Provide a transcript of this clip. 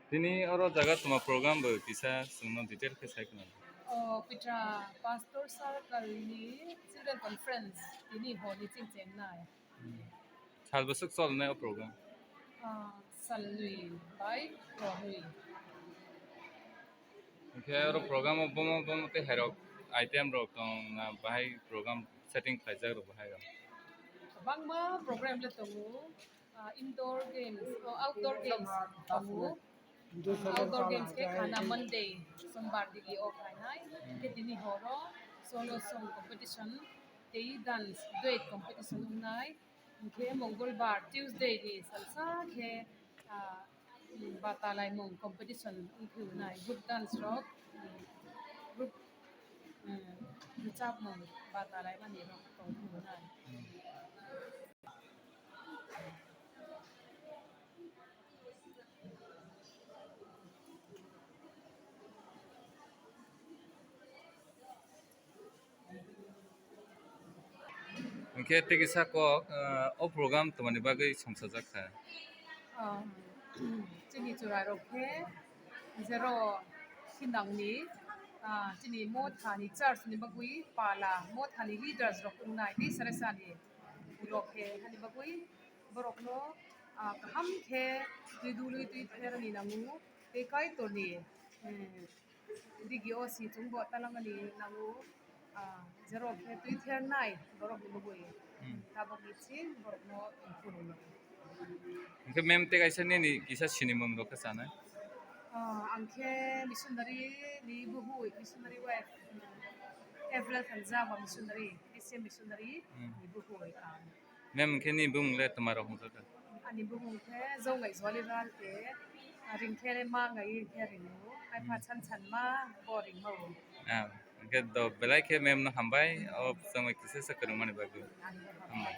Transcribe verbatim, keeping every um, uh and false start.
Tini oro jaga tuma program bo kisa chwngno detail khe sai khna. O, Pitra Pastor Circle ni Children Conference tini hor ni ching chengnai. Sal bwswk cholnai o program? Ah, salnwi bai rohwi. Hwnkhe oro program o bomo bomo tei hairok item rok tong na bahai program setting khlaijak rok bahai rok? Kwbangma program le tongo. Ah, indoor games, oh, outdoor games tongo. Outdoor games khe khana Monday, Sombar digi o khlainai. Khe tini horo solo song competition, tei dance duet competition wngnai. Hwnkhe Mongolbar, Tuesday ni salsa khe, ah, batalaimung competition wngkhe wngnai. Group dance rok, group, eh, rwchapmung batalaimani rok tongkhe wngnai. Hwnkhe tei kisa kok, ah, o program twmani bagwi songchajak kha? Ah, chini chwrairok khe jero sinangni, ah, chini mothani church ni bagwi pala, mothani leaders rok wngnai tei sare sani rok khe hani bagwi borokno, ah, kaham khe twi dului twi therni nango tei Kaitorni, eh, digi o si chwngbo talangani nango, ah, jero khe twi thernai borokni bagwi. Hmm. Tabokni chwng borokno phurwngno. Hwnkhe mem tei kaisa nini kisa sinimung rok khe chanai? Ah, ang khe missionary ni buhwi, missionary wife, April Thangjaba missionary, Christian missionary Hmm. ni buhwi ang. Mem hwnkhe nini bumung le twma rok hwnjak kha? Ani bumung khe Jongai Jolibal tei Ringkhe Mangai khe ringo, hai Hmm. pha chan chan ma bo ringmao. Ah, hwnkhe do belai khe mem no hambai, o chwngno kisa sa kwrwngmani bagwi. Ani hambai. Hambai.